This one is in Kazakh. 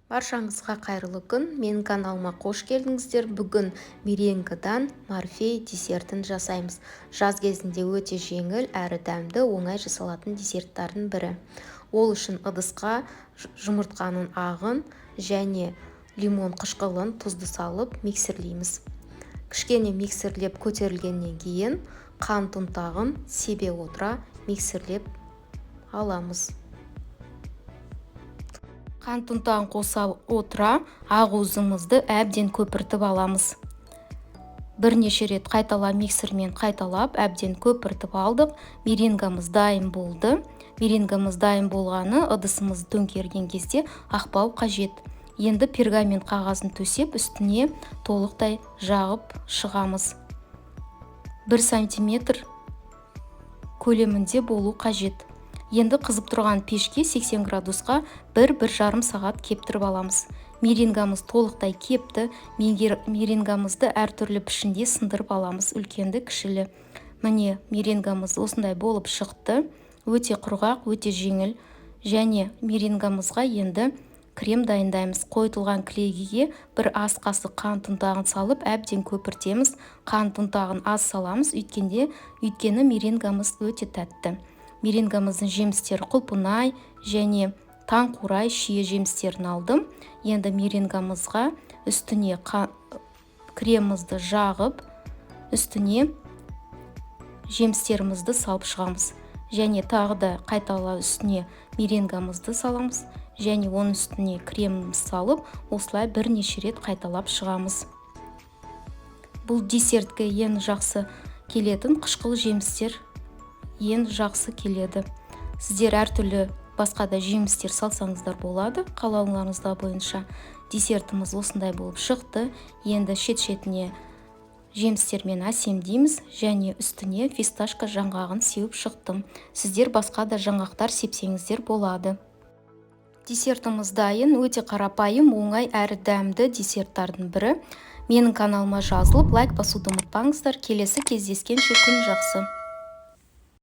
Баршаңызға қайырлы күн! Менің каналыма қош келдіңіздер! Бүгін меренгідан морфей десертін жасаймыз. Жаз кезінде өте жеңіл әрі дәмді, оңай жасалатын десерттардың бірі. Ол үшін ыдысқа жұмыртқаның ағын және лимон қышқылын, тұзды салып миксерлейміз. Кішкене миксерлеп көтерілгеннен кейін қант ұнтағын себе отыра миксерлеп аламыз. Қант ұнтағын қоса отыра ақуызымызды әбден көпіртіп аламыз. Бірнеше рет қайтала миксермен қайталап, әбден көпіртіп алдық. Меренгамыз дайын болды. Меренгамыз дайын болғаны ыдысымызды төңкерген кезде ақпау қажет. Енді пергамент қағазын төсеп, үстіне толықтай жағып шығамыз. 1 сантиметр көлемінде болу қажет. Енді қызып тұрған пешке 80 градусқа 1-1,5 сағат кептіріп аламыз. Меренгамыз толықтай кепті. Меренгамызды әртүрлі пішінде сындырып аламыз, үлкенді, кішілі. Міне, меренгамыз осындай болып шықты, өте құрғақ, өте жеңіл. Және меренгамызға енді крем дайындаймыз. Қойытылған клейгіге бір ас қасық қант ұнтағын салып, әбден көпіртеміз. Қант ұнтағын аз саламыз, өйткені меренгамыз өте тәтті. Меренгамыздың жемістері: құлпынай және таңқурай, шие жемістерін алдым. Енді меренгамызға үстіне кремімізді жағып, үстіне жемістерімізді салып шығамыз. Және тағы да қайтала үстіне меренгамызды саламыз және оның үстіне кремімізді салып, осылай бірнеше рет қайталап шығамыз. Бұл десертке ең жақсы келетін қышқыл жемістер ең жақсы келеді. Сіздер әртүрлі басқа да жемістер салсаңыздар болады, қалауларыңызда бойынша. Десертіміз осындай болып шықты. Енді шет шетіне жемістермен әсемдейміз және үстіне фисташка жаңғағын сеуіп шықтым. Сіздер басқа да жаңғақтар сепсеңіздер болады. Десертіміз дайын. Өте қарапайым, оңай әрі дәмді десерттардың бірі. Менің каналыма жазылып, лайк басуды ұмытпаңыздар. Келесі кездескенше, күн жақсы!